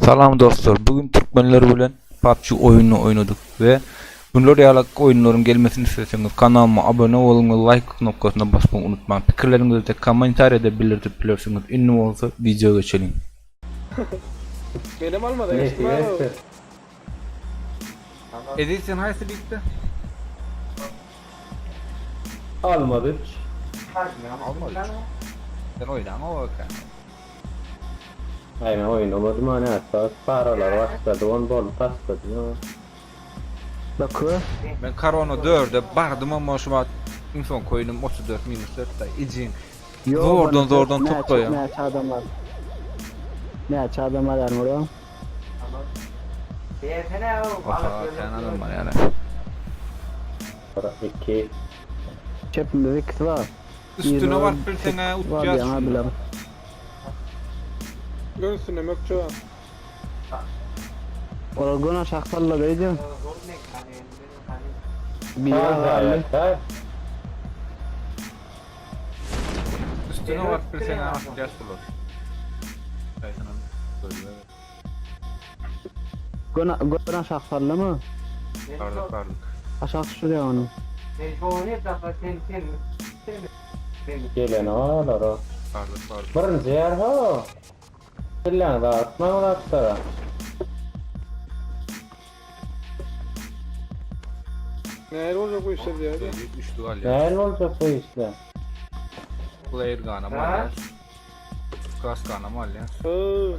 Salam dostlar, bugün türkmenler bilen PUBG oýunyny oýnadyk we bunlar ýaly oýunlaryň gelmesini isleseňiz kanalyma abone boluň we like knopkasyna basmagy unutmaň. Pikirleriňizi de kommentariýada bildirip bilersiňiz. Indi bolsa wideo geçeliň. Menem almada Nesip geçdim abi. etsin. Eziz sen haýsy ligde? Almaz 3. Almaz 3. Sen oýnaňok eken. Aý men oýnamadym ha nätse paralar başlady on bolup başlady ýa. Bakü. Men Korona 4-e bardym amma şu wagt iň soňky oýnum 34 minus 4 da ijin. Zordan zordan toplaýan. Näçe adam bar? Näçe adam bar ýaryň oraya? Oha, kän adam bar ýaly. 2. Çepimde ikisi bar. Üstüne baryp bilseň-ä utýas şunda. Gön üstüne mökçe bar. Olar gön aşak sallady öýdýän. Biri galdy. Üstüne baryp bilseň-ä atýas bular. Gön gön aşak sallama. Bardyk bardyk. Aşak düşürýär ony. Gelen olar o. Bardyk bardyk. Birinji ýer ho. Bilýän dağıtma zatlara. Nähili boljak bu işler diýýär. Üçlük alýar. Nähili boljak bu işler? Player ganam alýar. Kaskanam alýar. Hı.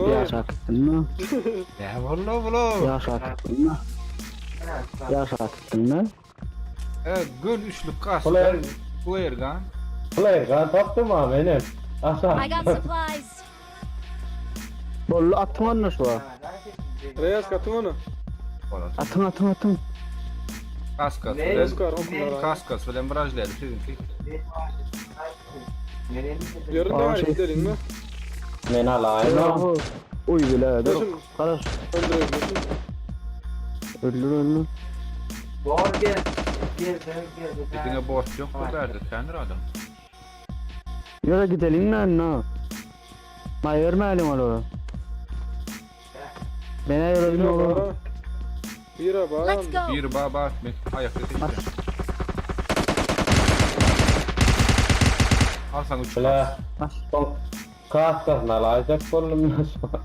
Ýaşa gitdinmi? Ne boldy bulo? Ýaşa gitdinmi? Ýaşa gitdinmi? E, gön üçlük kaska. Player Player gun. Player gun tapdym ha menem. Aşağı. I got supplies. Boldy atyň onda şu. Reyaz katın onu. Atyň atyň atyň. Kaskas Reyaz bilen kar okunlar. kaskas bilen brajlaýaly siziňki. Yarın Aa, da şey- gidelim mi? Men alaýyn o. Uy bile dur. Başım. Garaş. Öldürebilirsin. Öldür öldür. Diňe bot yok bu bärde tänir adam. Ýöre gidelim lan no. May vermälim olara. Mene ýöre Bira olar. bara. Bira bara. Let's go. Bir baba men aýakda seçdi. Al sana üç Bile. kas. Kaskasyny alaýjak boldum ben şu an.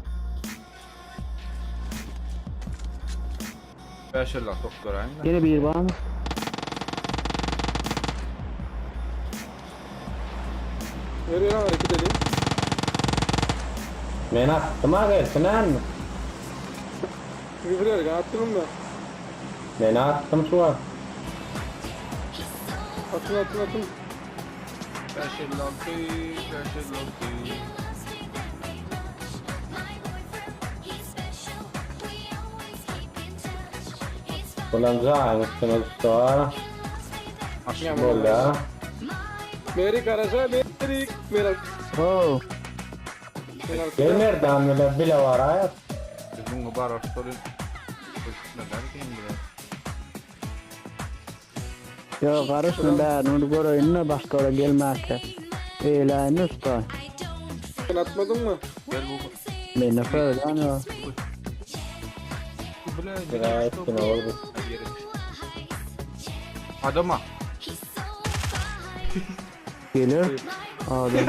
Beş elli top göreyim de. Ýene bir bar. Nereye hareket edelim? Men attım ha gelsin ha. Küfür yer attın mı? Men attım şu an. Atın atın atın. 556 556. Ulan jaýyň üstüne düşdi ha. Aşağı Boldy ha. Merik araca Merik. Merak. Oh. Merak. Gel Merdan bile bile var ha. Biz bunu bar sorun. Ne derken bile. Yo garaşma ben onu göreýin başga ora gelmäke. Eýläýin usta. Sen atmadın mı? Gel bu. Mene fördan ya. Bu bile. Bile üstüne oldu. Adama. Gelir. Adam.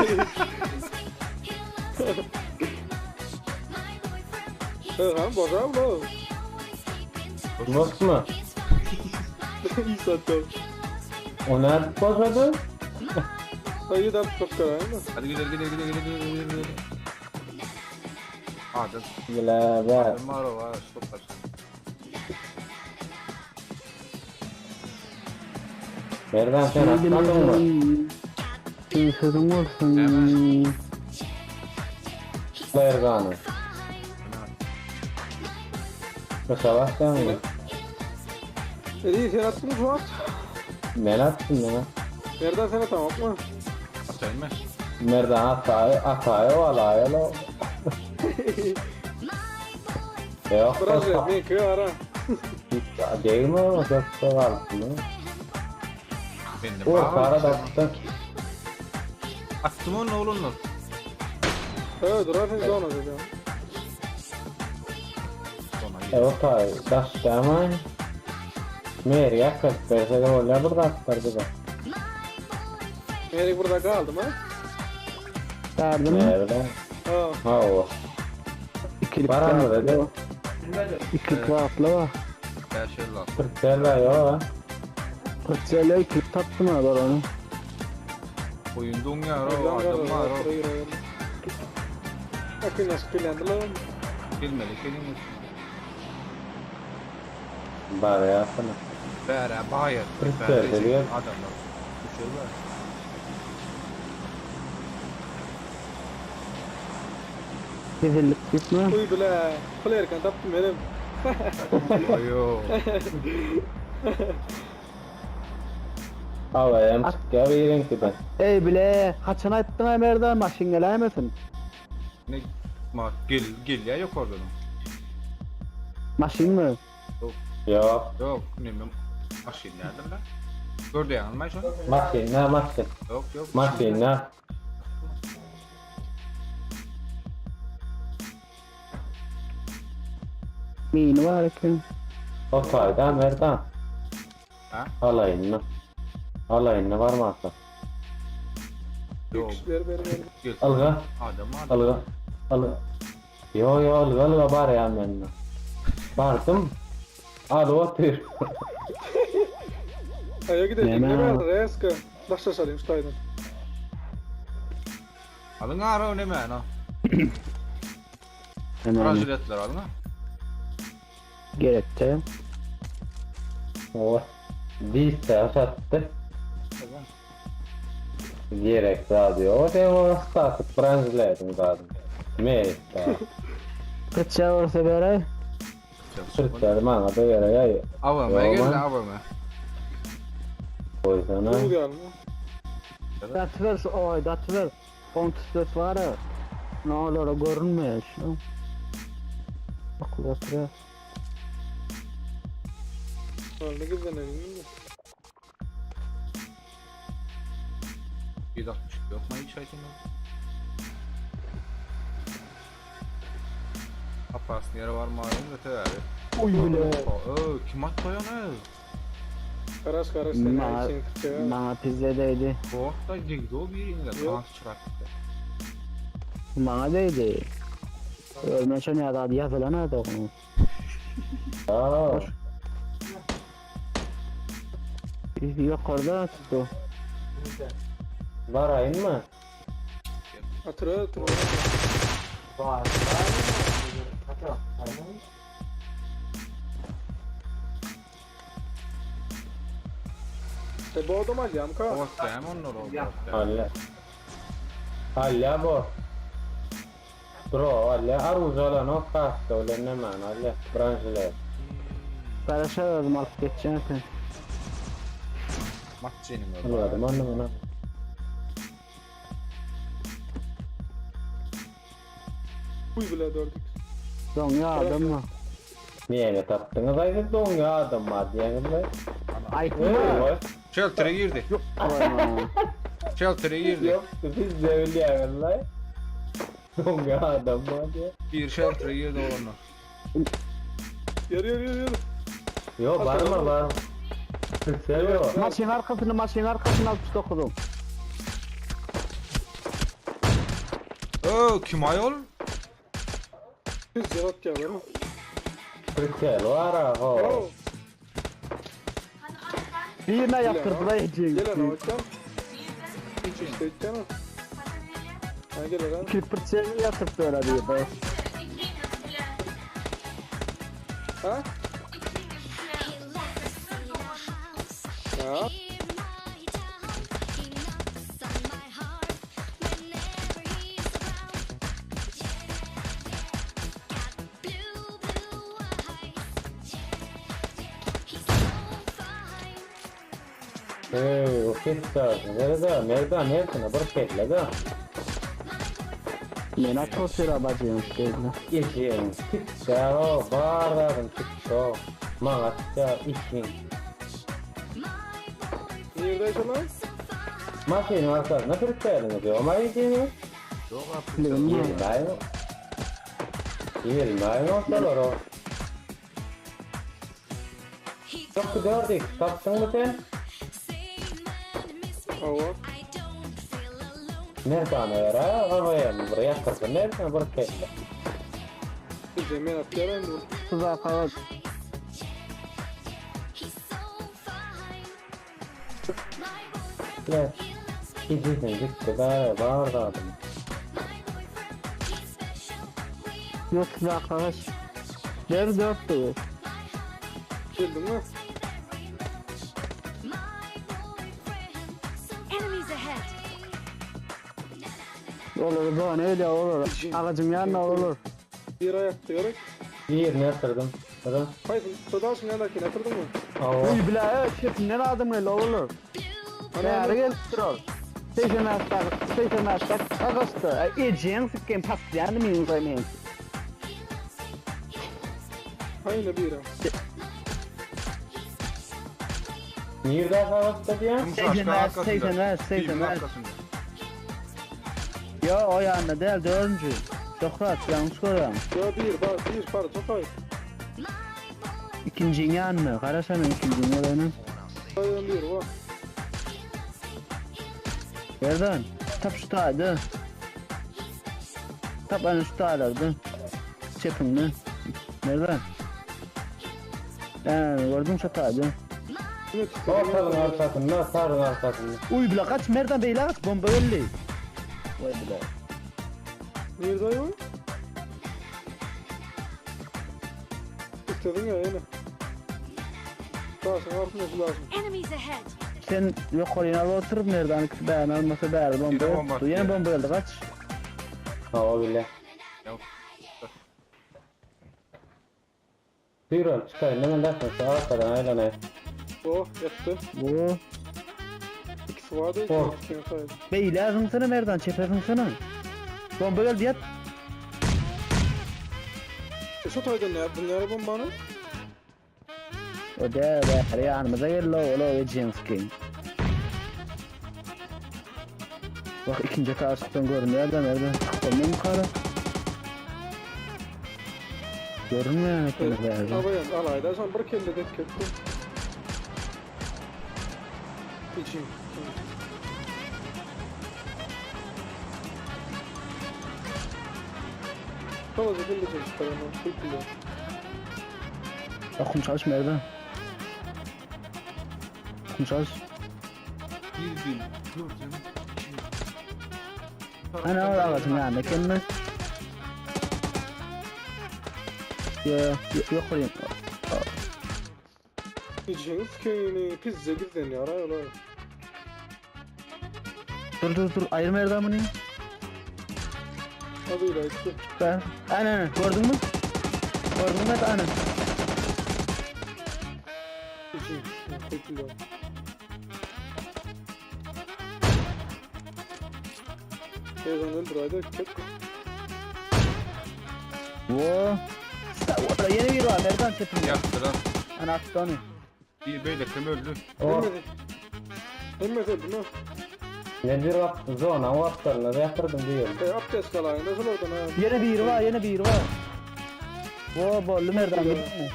Hı ha boza mı? Bot mu? İyi sattım. O nerede bozmadı? Hayır da çok karar mı? Hadi gidelim gidelim gidelim gidelim gidelim gidelim. Adam. Bile be. Adam var o var. Stop aç. Merdan sen atmadın mı? Sözün olsun. Player gun'ı. Başa basacağım mı? İyi sen attın mı Fuat? Men attım ya. Nereden sen atamam mı? Atayım mı? Merdan atay, atay o alay o. Yok Biraz da ne köy ara. Değil mi o? Dörtte var mı? Ben de O var. kara da attı. Attım onu oğlum. Evet, durar sen zona dedi. Sona E o tay daşda ama Meri yakıp berse de bolýar bir zatlar bize. Merik burada kaldı mı? Derdin mi? Nerede? Ha. Hawa. İkilik Bar arada de. İkilik rahatla var. 556. Türkler yok. Kırçayla ikilik taptım ha onu. Oyun doňýar o, adam var o. Akın nasıl plandı lan? Bilmeli keliniz. Bar ýapyna. Bäre baýar. Türkler geliyor. Adamlar. Uçuyorlar. Rezillik gitme. Uy bile. Pul erken taptım benim. Ayo. Alayım çıkýar biriňkiden. Ey bile haçan aýtdyň ay Merdan maşyn geläýmesin. Ne ma gel gel ya yok oradan. Maşyn mı? Yok. Yok ne mi maşyn nerede lan? Gördü ya almay şu. Maşyn, maşyn. Yok yok. Maşyn. Mini var eken. O taýda Merdan. Ha? Alayını. Alayını varmasa. Yok. Ver ver ver. Gel. Alga, Adam adam. alga, alga. Yo yo alga alga bar ya men. Bardım. Al otur. Aya gidelim. Neme Ne ha? var? Reska. Başla salayım şu Alın ara ne men ha. Hemen Rajiletler alın ha. gerekti. O. Diz sattı. Gerek zaten. O da o satıp branjledim zaten. Meyta. Kırçay olsa bere. Türkler bana da göre ya. Avama Yo, gel man. avama. Koysana. Bu geldi. Datıver oy datıver. Kontuslet var ya. Ne olur o görünmüyor şu. Akıl oturuyor. Ne güzel ne 760 yok mu hiç aytın? Apasın yere var mı da tedavi. Uy bile. Ö kim attı ya ne? Karaş karaş sen Ma- için Türkçe. Bana pizza değdi. Bu hafta girdi o bir yine Yok. kan çıkarttı. Bana değdi. Ölmeşen ya da yazılan adı onu. Aa. Yukarıda tuttu. Barayın mı? Atır atır. E bu adam alacağım ka. O hafta hem onlar o. bu hafta. Halle. Halle bu. Bro, halle aruzalan o kasta öyle ne man halle branjler. Karaşa yazdım alıp geçeceğim sen. Maç senin Anladım anladım. Uy bile dördük. Don ya adam mı? Niye ne tattınız aydı don ya adam var diye. Ayıp mı? Shelter'e girdi. Shelter'e girdi. Yok biz de öyle yani. Don ya adam var diye. Bir shelter'e girdi olanlar. Yarı yarı yarı yarı. Yo barma var. Seviyor. Maşın arkasını maşın arkasını 69'um. Ö kim ayol? Biz cevap geldi ama. Türkçe var ha. Oh. Birine yaptırdı da yiyeceğim. Gel ana hocam. İşte canım. Ha gel lan. Kirpirçeğini yatırdı öyle diyor. Ha? Ya. Hey, o kesta. Nerede? Nerede? Nerede? Bir kelle de. Men atmosfera bacıyım işte. İçin. Çıktı o. Bağırdım çıktı o. Mağa çıktı için. Nerede lan? Maşini varsa ne Türkçe diyor. Ama içini. Yok apteka. Bilim ýok. Ýelmäý. Ýelmäý bolsalar o. Çok gördük. Tapdyňmy sen? Hawa. Merdana ber ha. Awaýan bir ýatyrsyn nerden bir kelle. Bizde men atýaryn bu. Tuzak aç. Ne? Gidin gitti be bar zaten. Yok tuzak aç. Der dörtdi. Geldin mi? Enemies ahead. Olur bu ne öyle olur. Ağacın yanına olur. Bir ayak gerek. Birini yatırdım. Adam. Hayır, sadaşın yanındakini yatırdın mı? Ava. Uy bile evet şefimden adım öyle olur. Bäri gelip durur. Seýsen astak, seýsen astak, agaçda. Eceň sikken paslaýan men men. Hayır bir. Nirde savaşta diyen? Seksen beş, 85, 85. arkasında. Yo o ýanda däl dördüncü. Şöhrat ýalňyş görýän. Ya bir, bak bir para çok ayıp. İkinci ýanyna, garaşan ikinci ýanyna. Sayın bir var. Yerden. Tap şu taýda. Tap ana şu taýlarda. Çepimde. Nereden? Ee, gördüm şu taýda. Evet. Ortanın arkasında, sarın arkasında. Uy bile kaç merdan beyle kaç bomba geldi. Vay bile. Nerede o? İstedin ya yine. Daşın altında lazım. Enemies ahead. Sen yukarıya alıp oturup nereden beğen almasa bäri bomba Yine bomba yoktu. Yine attı. bomba geldi kaç. Hava bile. Yok. Buyurun çıkayım hemen dakika arkadan aylanayım. Oh yattı. Bu. İkisi vardı. Oh. İkisi saydı. Beyle zınsana merdan çepe zınsana. Bomba geldi yat. E şu taydan ne yaptın ya bombanı? O da bäri yanımıza geldi o ola Ejinski. Bak ikinci karşıdan görünüyor da nereden? Çıktım yukarı. Görünmüyor yani bäri. Abayan alayda son bir kelle de ketdi. İçim. Tamam, kelle çıkarım. Çok güzel. Okum çalış merdan. Okum çalış. Girdim. Gördüm. Ana o ağacın yanında kendine. Yo yo yok İçiniz köyünü pizza gizlen ya ara Dur dur dur ayır merdan bunu. Hadi öyle işte. Ben. Aynen aynen gördün mü? Gördün mü? Aynen. İçin. Çok güzel. Ezan öldür haydi. Ket. Wo. Orada yeni bir var merdan çepinde. Yattı lan. Ana attı onu. Bir böyle kim öldü. O Hemmet öldü mü? ne bir vakt zona vaktlarına yatırdım diyorum. E abdest alayında şuradan ha. Yeni bir var yeni bir var. Wo bollu merdan gitme.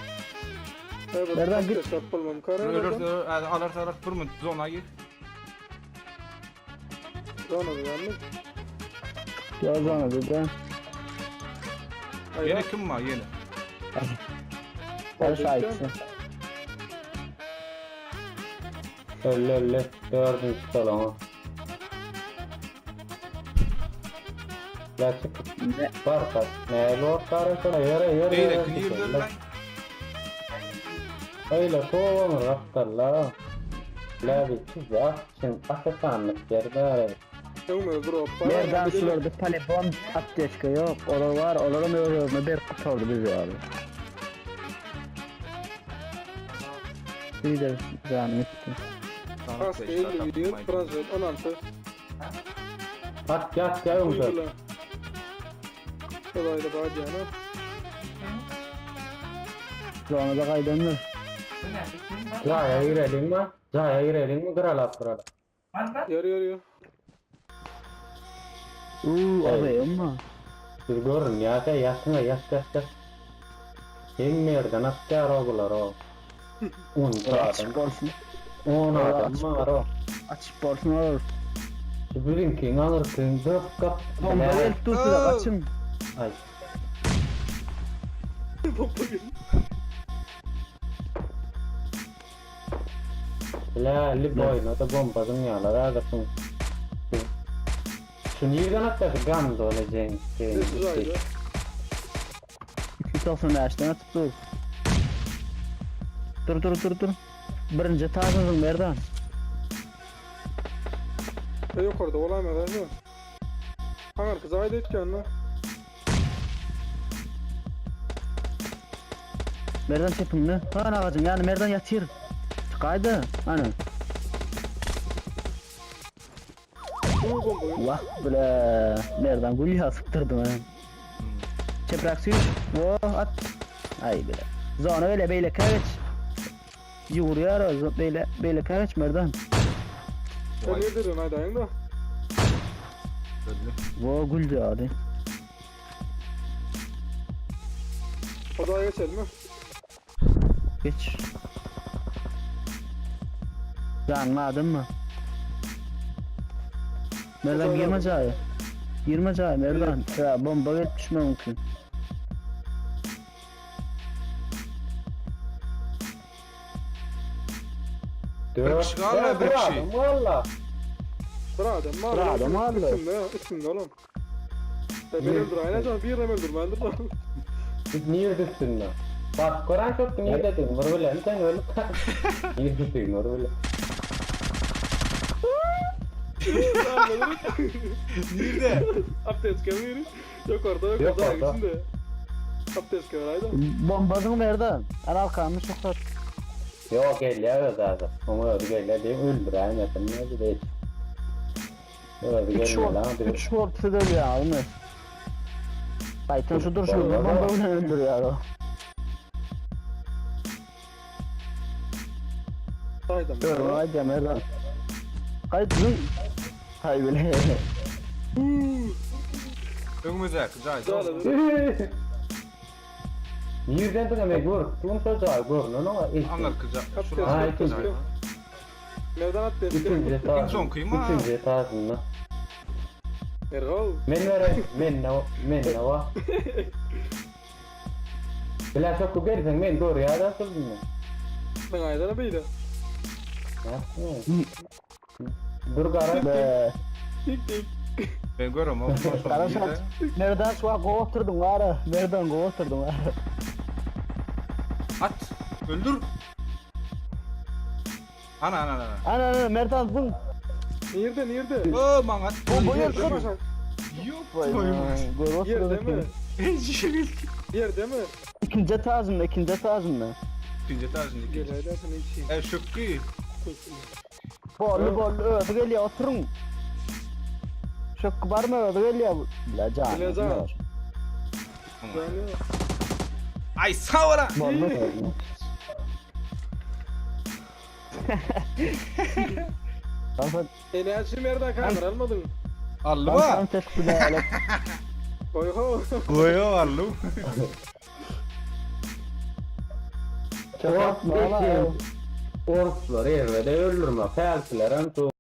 Evet. Nereden git? Abdest yapalım. Kara Ölürse alırsa alır. Durma zona gir. Zona yani. Ya zona dedi. Yeni kim var yeni? Barış ayıpsın. Ölle ölle. Dördüncü salonu. Ya çık. Ne? Var kaç. Ne lord karı yere yere. Beyle clear'dır lan. Öyle kovalı raftarla. La bir çiz ya. Şimdi akıtanlık yerde. Merdan şularda palebon apteçka yok. Olar var, olaram yok. Bir kurtardı bizi abi. Bir de canım gitti. Kask 51, Fransa 16. At yat ya yumuşak. Uygula. Kolaydı bacağına. Sonra da kaydanır. Caya girelim mi? Caya girelim mi? Kral at kral. Yarı yarıya. Uuu, abeýim bar. Biz görünýärkä ýatyňa ýat ýat ýat. Hemme ýerden atýar o bular o. On bir adam. Açyk bolsun. On adam bar o. Açyk bolsun olar. Şu biziňkiň aňyrkyň dört gat. Bomba gelip dur size gaçyň. Ay. Bomba geldi. La li boýuna da bomba zyňýarlar häzir. Şu nirden atýar gandony jeň. Sessiz aýda. 295-den atyp dur. Dur dur dur dur. Birinji etažyň Merdan. E yukarıda olamaz mi? Hangar kız ayda etken Merdan çepimde. Han agajyň ýany Merdan ýatyr. Çykaýdy. Ana. Uy bomba. Wah bile. Merdan gül ýasypdyrdy men. Çeprak süýş. Oh at. Ay bile. Zona bile beýle geç. Ýugurýar o beýle beýle geç Merdan. Sen nerede dön aydayın da? Öldü. Wo gül diýdi. Odaya geçelim mi? Geç. Janmadın mı? Merdan girme caya. Girme caya Merdan. Ya bomba gelip düşme mümkün. Bir kişi galma, bir kişi. Valla. Bir adam var. Bir adam var da. Üstünde ya, üstünde oğlum. Ya beni öldür aynen canım. Bir yerden öldür ben öldür. Biz nirde üstünde? Bak Kur'an çok niye dedin? Vur bile. Sen öyle. Nirde üstünde? Vur bile. Nerede? Abdest kemeri. Yok orada yok Yok orada. orada. İçinde. Abdest kemeri ayda. Bombadın Merdan. Al arkamı çok sat. Yok gel zaten. Onu öldü gel diye öldür. Aynen sen ne değil. Öldü 3 gelme lan. short, 3 short size ya onu. Python şu dur şu Vallahi. bomba bile öldürüyor o. Ayda. Dur hadi Merdan. Kayıt dur. Hay bile. Önümüzdeki cay. Güzel. Nereden de gör. Tüm çocuğa gör. Ne ne? Anlar kıza. Abdest Ha, kemeri. ikinci. Mevdan abdest Üçüncü kemeri. etazında. Son kıyma. Üçüncü etazında. Ergal. Men vere, men ne, men ne va? Bila çok gelsen men doğru ya da söyledim Ben ayda ne böyle? ben. Dur gara. Be. Tik tik. Ben görüyorum ama. Kara şart. Merdan şu an oturdun var. Merdan go oturdun var. At. Öldür. Ana ana ana. Ana ana Merdan dur. Nerede nerede? Oo mangat. Bomba Yerde mi? yersin. Yok. Gör Yerde oturdun. mi? Yerde mi? İkinci etazında, ikinci etazında. İkinci etajın Gel ikinci. ayda sen içeyim. E şıkkı. Bollu bollu ödü geliyor oturun. Şok var mı ödü geliyor. La can. La can. Yani Ay sağ ola. Bollu. Tamam enerji nereden kadar almadın? Allı tamam ba. tespit edelim. Koy ho. Koy allı. Çok atma ama. Orklar evrede öldürme. Felsiler hem tu.